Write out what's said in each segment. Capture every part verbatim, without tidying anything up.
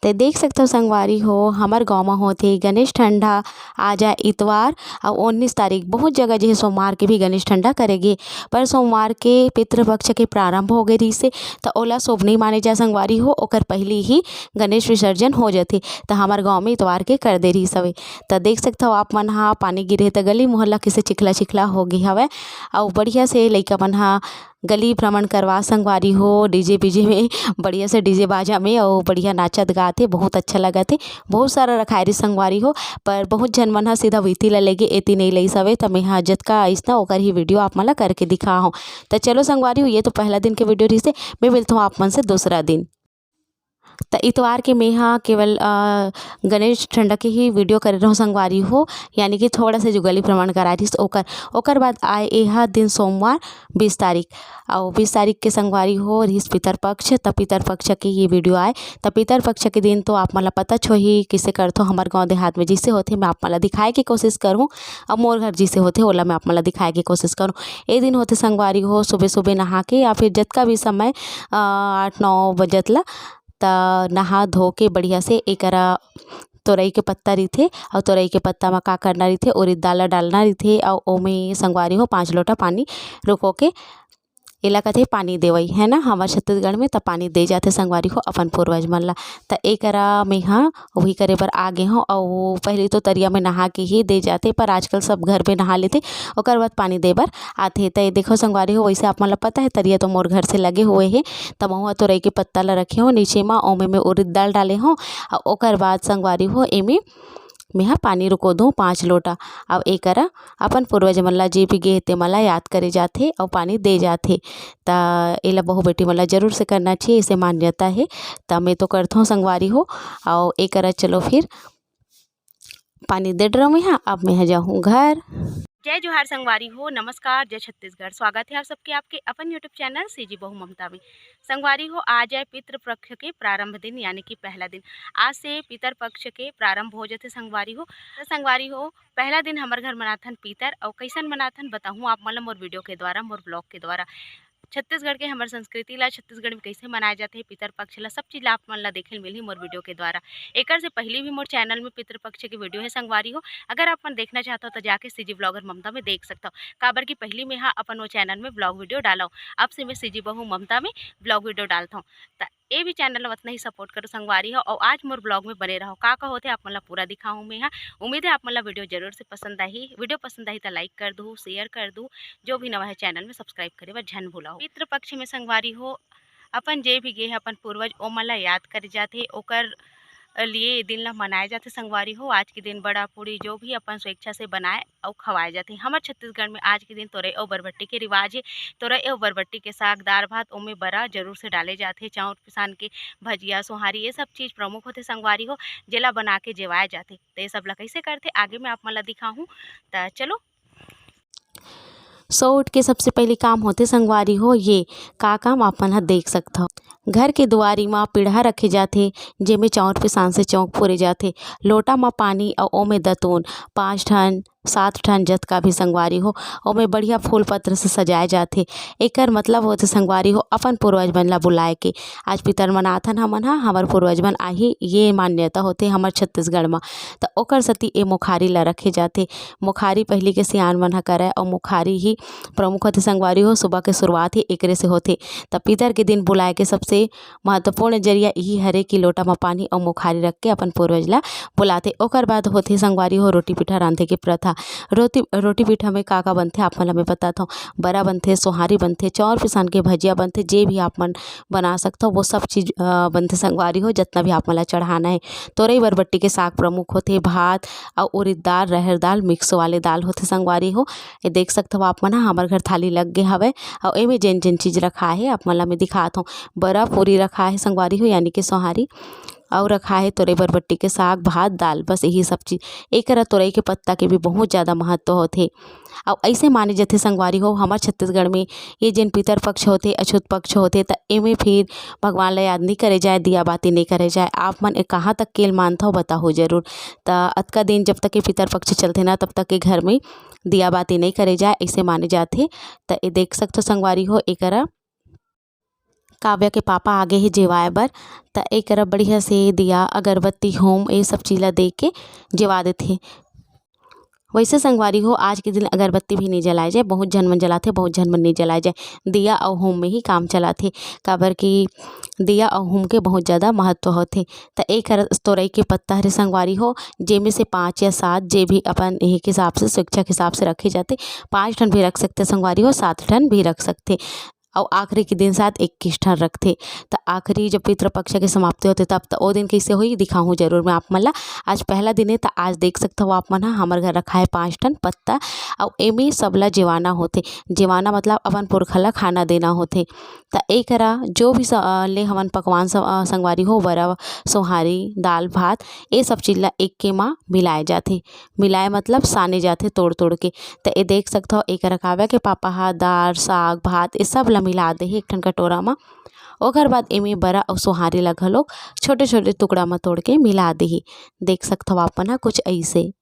ते देख सकथव संगवारी हो, हमर गांव म होथे गणेश ठंडा, आजा इतवार अउ उन्नीस तारीख। बहुत जगह जे हे सोमवार के भी गणेश ठंडा करे गे, पर सोमवार के पितृपक्ष के प्रारंभ हो गे रहिसे, त ओला शुभ नइ माने जाय संगवारी हो, ओकर पहिली ही गणेश विसर्जन हो जथे। त हमर गांव में इतवार के कर दे रहिस हवे। त देख सकथव आप मन हा, पानी गिरे त गली मोहल्ला किसे चिखला चिखला हो गे हवय, अउ बढ़िया से लइका मन हा गली भ्रमण करवा संगवारी हो, डीजे बीजे में, बढ़िया से डीजे बाजा में अउ बढ़िया नाचत गात हे, बहुत अच्छा लगत हे। बहुत सारा रखाए रहिस संगवारी हो, पर बहुत झन मन ह सीधा वैती ला लेगे, एती नइ लइस हवे, त मेंहा जतका आइस ना ओकर ही वीडियो आप मन ला करके दिखा हूँ। त चलो संगवारी हो, ये तो पहला दिन के वीडियो रहिसे, मैं मिलत हूँ आप मन से दूसरा दिन। त इतवार के मेंहा केवल, अ, गणेश ठंडा के ही वीडियो करे रहूँ संगवारी हो, यानी कि थोड़ा से जो गली भ्रमण करा रहिस ओकर। ओकर बाद आए एहा दिन सोमवार, बीस तारीख, अउ बीस तारीख के संगवारी हो रहिस पितर पक्ष, त पितर पक्ष के ये वीडियो आए। त पितर पक्ष के दिन तो आप मन ला पता होही किसे करथो हमर गांव देहात में, जइसे होथे मैं आप मन ला दिखाए के कोशिश करहूँ, अउ मोर घर जइसे होथे ओला मैं आप मन ला दिखाए के कोशिश करहूँ। ए दिन होथे संगवारी हो, सुबह सुबह नहा के या फिर जतका भी समय, अ, आठ नौ बजत ला, त नहा धो के बढ़िया से एकरा तोरई के पत्ता रहिथे, अउ तोरई के पत्ता म का करना रहिथे, उरिद दाल ला डालना रहिथे, अउ ओमे संगवारी हो पाँच लोटा पानी रुको के एला कथे पानी देवई, है ना, हमर छत्तीसगढ़ में त पानी दे जाथे संगवारी हो अपन पूर्वज मन ला। त एकरा मेंहा उही करे बर आ गे हौं, अउ पहिली तो तरिया में नहा के ही दे जाथे, पर आजकल सब घर में नहा लेथे, ओकर बाद पानी दे बर आथे। त ये देखो संगवारी हो, वैसे आप मन ला पता है तरिया तो मोर घर से लगे हुए हे, त महुआ तोरई के पत्ता ला रखे हौं नीचे मा, ओमे में उरिद दाल डाले हौं, अउ ओकर बाद संगवारी हो एमे मेंहा पानी रुको दूँ पाँच लोटा। अब एकरा अपन पूर्वज मन ला जे भी गे हे ते मन ला याद करे जाथे अउ पानी दे जाथे। त एला बहू बेटी मन ला जरूर से करना चाहिए, इसे मान्यता हे। त मैं तो करथौं संगवारी हो, अउ एकरा चलो फिर पानी दे डरौं मेंहा, अब मेंहा जाहूँ घर। जय जोहार संगवारी हो, नमस्कार, जय छत्तीसगढ़। स्वागत है आप सबके आपके अपन YouTube चैनल सीजी बहू ममता में। संगवारी हो, आज है पितृपक्ष के प्रारंभ दिन, यानी कि पहला दिन। आज से पितर पक्ष के प्रारंभ हो जाथे संगवारी हो। त संगवारी हो, पहला दिन हमर घर मनाथन पितर, अउ कैसन मनाथन बताहूँ आप मन ला मोर वीडियो के द्वारा, मोर ब्लॉग के द्वारा। छत्तीसगढ़ के हमर संस्कृति ला, छत्तीसगढ़ में कैसे मनाए जाथे पितर पक्ष ला, सब चीज ला आप मन ला देखे ल मिलही मोर वीडियो के द्वारा। एकर से पहिली भी मोर चैनल में पितृपक्ष के वीडियो है संगवारी हो, अगर आप मन देखना चाहत हो त जाके सीजी ब्लॉगर ममता में देख सकथव, काबर कि पहिली मेंहा अपन वो चैनल में ब्लॉग वीडियो डालव। अब से मैं सीजी बहू ममता में ब्लॉग वीडियो डालथौं। त ए भी चैनल ला उतना ही सपोर्ट करो संगवारी हो, अउ आज मोर ब्लॉग में बने रहो, का का होथे आप मन ला पूरा दिखाहूँ मेंहा। उम्मीद है आप मन ला वीडियो जरूर से पसंद आही। वीडियो पसंद आही त लाइक कर दू, शेयर कर दू, जो भी नवा है चैनल में सब्सक्राइब करे बर झन भूलव। पितृपक्ष में संगवारी हो, अपन जे भी गे हे अपन पूर्वज, ओमन ला याद करे जाथे, ओकर लिए ये दिन ला मनाए जाथे संगवारी हो। आज के दिन बड़ा पूड़ी जो भी अपन स्वेच्छा से बनाए अउ खवाए जाथे। हमर छत्तीसगढ़ में आज के दिन तोरई अउ बरबट्टी के रिवाज हे। तोरई अउ बरबट्टी के साग, दार भात ओमे बरा जरूर से डाले जाथे। चाउर पिसान के भजिया, सोहारी, ये सब चीज प्रमुख होथे संगवारी हो, जेला बना के जेवाए जाथे। त ये सब ला कइसे करथे आगे मैं आप मन ला दिखाहूँ। त चलो। सो उठ के सबसे पहिली काम होथे संगवारी हो ये, का काम आप मन ह देख सकथव। घर के दुआरी म पीढ़ा रखे जाथे, जेमे चाउर पिसान से चौक फोरे जाथे। लोटा म पानी अउ ओमे दतून, पाँच ठन, सात ठन जतका भी संगवारी हो, ओमे बढ़िया फूल पत्र से सजाए जाथे। एकर मतलब होथे संगवारी हो अपन पूर्वज मन ला बुलाए के। आज पितर मनाथन हमन ह, हमर पूर्वज मन आही, ये मान्यता होथे हमर छत्तीसगढ़ म। त ओकर सेती ए मोखारी ला रखे जाथे। मोखारी पहिली के सियान मन ह करय अउ मोखारी ही प्रमुख होथे संगवारी हो। सुबह के शुरुआत ही एकरे से होथे। त पितर के दिन बुलाए के सबसे महत्वपूर्ण जरिया इही हरे कि लोटा म पानी अउ मोखारी रख के अपन पूर्वज ला बुलाथे। ओकर बाद होथे संगवारी हो रोटी पीठा रांधे के प्रथा। रोटी, रोटी पीठा में का का बनथे आप मन ला मैं बताथौं। बरा बनथे, सोहारी बनथे, चाउर पिसान के भजिया बनथे, जे भी आप मन बना सकथव वो सब चीज, अ, बनथे संगवारी हो, जतना भी आप मन ला चढ़ाना हे। तोरई बरबट्टी के साग प्रमुख होथे, भात अउ उरिद दाल, रहर दाल, मिक्स वाले दाल होथे संगवारी हो। ये देख सकथव आप मन ह, हमर घर थाली लग गे हवय अउ एमे जेन जेन चीज रखा हे आप मन ला मैं दिखात हौं। बरा पूरी रखा हे संगवारी हो, यानी कि सोहारी, अउ रखा हे तोरई बरबट्टी के साग, भात, दाल, बस यही सब चीज। एकरा तोरई के पत्ता के भी बहुत ज्यादा महत्व होथे। अउ अइसे माने जथे संगवारी हो, हमर छत्तीसगढ़ में ये जेन पितर पक्ष होथे, अछूत पक्ष होथे, त एमे फिर भगवान ला याद नइ करे जाए, दिया बाती नइ करे जाए। आप मन ए कहाँ तक के ल मानथव, बताहू जरूर। त अतका दिन जब तक के पितर पक्ष चलथे ना, तब तक के घर में दिया बाती नइ करे जाए, अइसे माने जाथे। त ए देख सकथव संगवारी हो, एकरा काव्या के पापा आगे हे जेवाए बर, त ए करा बढ़िया से दिया, अगरबत्ती, होम, ए सब चीज ला दे के जेवा देथे। वैसे संगवारी हो, आज के दिन अगरबत्ती भी नहीं जलाए जाए, बहुत झन मन जलाथे, बहुत झन मन नहीं जलाए जाए। दिया अउ होम में ही काम चलाथे, काबर कि दिया अउ होम के बहुत ज़्यादा महत्व होथे। त ए करा तोरई के पत्ता हरे संगवारी हो, जेमे से पाँच या सात, जे भी अपन एक हिसाब से, स्वेच्छा के हिसाब से रखे जाथे। पाँच ठन भी रख सकथे संगवारी हो, सात ठन भी रख सकथे। अउ आखिरी के दिन शायद इक्कीस ठन रखथे। त आखिरी जब पितृपक्ष के समाप्ति होथे तब त ओ दिन कइसे होही दिखाहूँ जरूर मैं आप मन ला। आज पहला दिन हे त आज देख सकथव आप मन ह हमर घर रखा हे पाँच ठन पत्ता अउ एमे सबला जेवाना होथे। जेवाना मतलब अपन पुरखा ला खाना देना होथे। त ए करा जो भी स-, अ, ले हमन पकवान स-, अ, संगवारी हो बरा, सोहारी, दाल भात ए सब चीज ला एके मा मिलाए जाथे। मिलाए मतलब साने जाथे तोड़ तोड़ के। त ए देख सकथव, एकर काव्या के पापा ह दार, साग, भात ए सब ल मिला दे हे एक ठन कटोरा म। ओकर बाद एमे बरा अउ सोहारी ल घलोक छोटे-छोटे टुकड़ा म तोड़ के मिला दे हे। देख सकथव आप मन ह कुछ अइसे।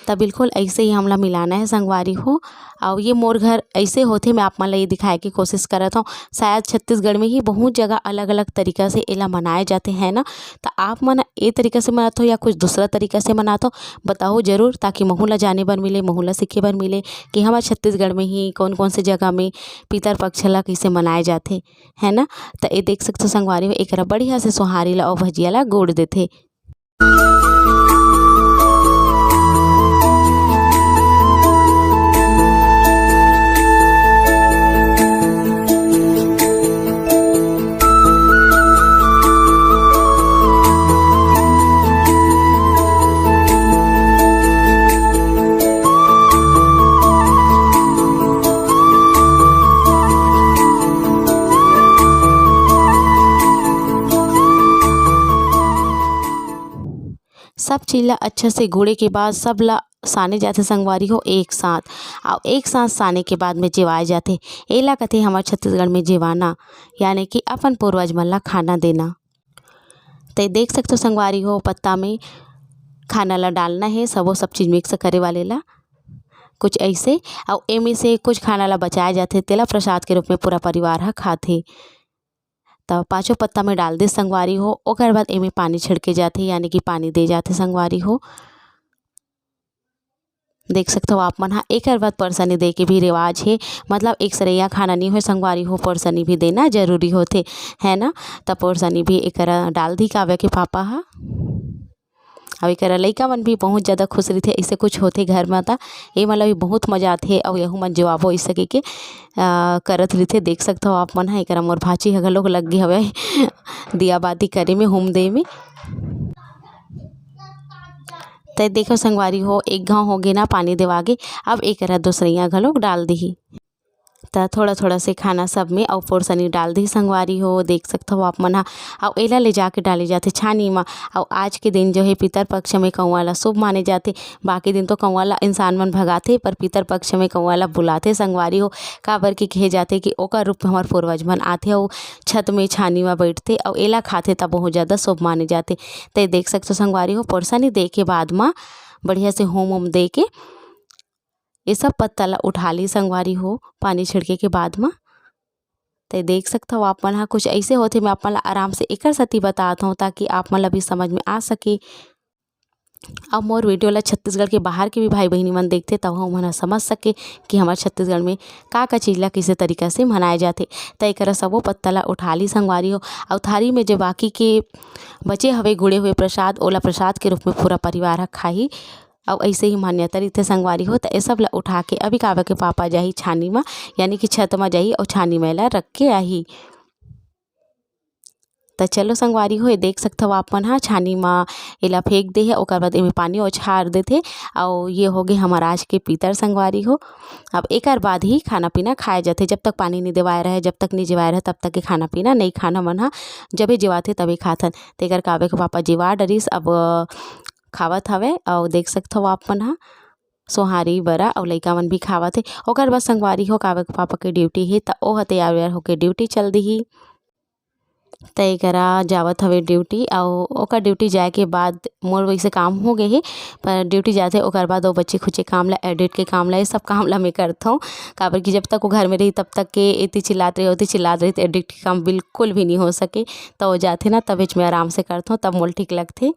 त बिल्कुल अइसे ही हमला मिलाना हे संगवारी हो। अउ ये मोर घर अइसे होथे, मैं आप मन ल ये दिखाए के कोशिश करत हव। शायद छत्तीसगढ़ में ही बहुत जगह अलग-अलग तरीका से एला मनाए जाथे, है ना? त आप मन ए तरीका से मनात हो या कुछ दूसरा तरीका से मनात हो, बताओ जरूर, ताकि महू ला जाने बर मिले, महू ला सीखे बर मिले कि हमर छत्तीसगढ़ में ही कौन-कौन से जगह में पितर पक्ष ला कइसे मनाए जाथे, है ना? त ए देख सकथो संगवारी हो, एकरा बढ़िया से सोहारी ला अउ भजिया ला गोड़ देथे। सब चीज ला अच्छा से गुड़े के बाद सब ला साने जाथे संगवारी हो एक साथ, अउ एक साथ साने के बाद में जेवाए जाथे। एला कथे हमर छत्तीसगढ़ में जेवाना, यानी कि अपन पूर्वज मन ला खाना देना। ते देख सकथो संगवारी हो, पत्ता में खाना ला डालना हे, सबो सब चीज मिक्स करे वाले ला कुछ ऐसे, अउ एमे से कुछ खाना ला बचाए जाथे, तेला प्रसाद के रूप में पूरा परिवार ह खाथे। त पाँचों पत्ता में डाल दे संगवारी हो। ओकर बाद एमे पानी छिड़के जाथे, यानी कि पानी दे जाथे संगवारी हो। देख सकथव आप मन ह, एकर बाद परसनी दे के भी रिवाज हे, मतलब एक सरैया खाना नहीं होय संगवारी हो, परसनी भी देना जरूरी होथे, है ना? त परसनी भी एकरा डाल दी काव्या के पापा ह। अउ एकरा लइका मन भी बहुत ज़्यादा खुश रहिथे, ऐसे कुछ होथे घर म त ए मन ल भी बहुत मजा आथे। अउ यहू मन जवाबो ऐसे कहिके, अ, करत रहिथे। देख सकथव आप मन ह, एकरा मोर भांची ह घलोक लग गे हवय दिया बाती करे में, होम दे में। त देखो संगवारी हो, एक घांव हो गे ना पानी देवागे, अब एकरा दूसरइया घलोक डाल दिही। त थोड़ा-थोड़ा से खाना सब में अउ पोरसनी डाल दिही संगवारी हो, देख सकथव आप मन ह। अउ एला ले जाके डाले जाथे छानी म। अउ आज के दिन जो हे पितर पक्ष में कौआ ला शुभ माने जाथे। बाकी दिन तो कौआ ला इंसान मन भगाथे, पर पितर पक्ष में कौआ ला बुलाथे संगवारी हो, काबर कि कहे जाथे कि ओकर रूप में हमर पूर्वज मन आथे अउ छत में छानी म बइठथे अउ एला खाथे त बहुत ज़्यादा शुभ माने जाथे। त देख सकथव संगवारी हो, पोरसनी दे के बाद म बढ़िया से होम-वोम दे के ये सब पत्ता ला उठा ली संगवारी हो, पानी छिड़के के बाद म। ते देख सकथव आप मन ह, कुछ ऐसे होथे। मैं आप मन ला आराम से एकर सेती बतात हव, ताकि आप मन ला भी समझ में आ सके। अब मोर वीडियो ला छत्तीसगढ़ के बाहर के भी भाई बहिनी मन देखथे, तब ओमन ह समझ सके कि हमर छत्तीसगढ़ में का का चीज ला कइसे तरीका से मनाए जाथे। त एकरा सबो पत्ता ला उठा ली संगवारी हो, अउ थारी में जो बाकी के बचे हवे गुड़े हुए प्रसाद, ओला प्रसाद के रूप में पूरा परिवार ह खाही। अउ ऐसे ही मान्यता रहिथे संगवारी हो। त ए सब ला उठा के अभी काव्या के पापा जाही छानी म, यानी कि छत म जाही अउ छानी म एला रख के आही। त चलो संगवारी हो, ये देख सकथव आप मन ह, छानी म एला फेंक दे हे, ओकर बाद एमे पानी उछार देथे। अउ ये हो गे हमर आज के पितर संगवारी हो। अब एकर बाद ही खाना पीना खाए जाथे। जब तक पानी नइ देवाए रहे, जब तक नइ जेवाए रहे, तब तक के खाना पीना नइ खान हमन ह। जबे जेवाथे तबे खाथन। तेकर काव्या के पापा जेवा डरिस, अब खावत हवय। अउ देख सकथव आप मन ह, सोहारी बरा अउ लइका मन भी खावत हे। ओकर बाद संगवारी हो, काव्या के पापा के ड्यूटी हे, त ओ ह तैयार वैयार होके ड्यूटी चल दिही। तय करा जावत हवे ड्यूटी, अउ ओकर ड्यूटी जाए के बाद मोर वैसे काम हो गए हे, पर ड्यूटी जाथे ओकर बाद वो बच्चे खुचे काम ला, एडिट के काम ला, ये सब काम ला मैं करथौं। काबर कि जब तक वो घर में रही तब तक के एती चिल्लात रही, ओती चिल्लात रही, तो एडिट के काम बिल्कुल भी नहीं हो सके। तो वो जाथे ना, तब मैं आराम से करथौं, तब मोल ठीक लगथे।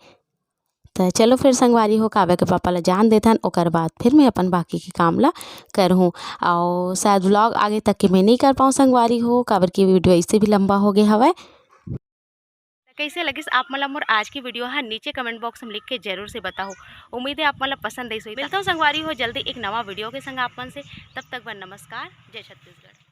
त चलो फिर संगवारी हो, काव्या के पापा ला जान देथन, ओकर बाद फिर मैं अपन बाकी के काम ला करहूँ। अउ शायद व्लॉग आगे तक के मैं नहीं कर पाऊँ संगवारी हो, काबर कि वीडियो ऐसे भी लंबा हो गए हवय। त कैसे लगिस आप मन ला मोर आज की वीडियो ह, नीचे कमेंट बॉक्स में लिख के जरूर से बताओ। उम्मीद है आप मन ला पसंद आई होही। मिलता हूँ संगवारी हो जल्दी एक नवा वीडियो के संग आप मन से। तब तक बर नमस्कार, जय छत्तीसगढ़।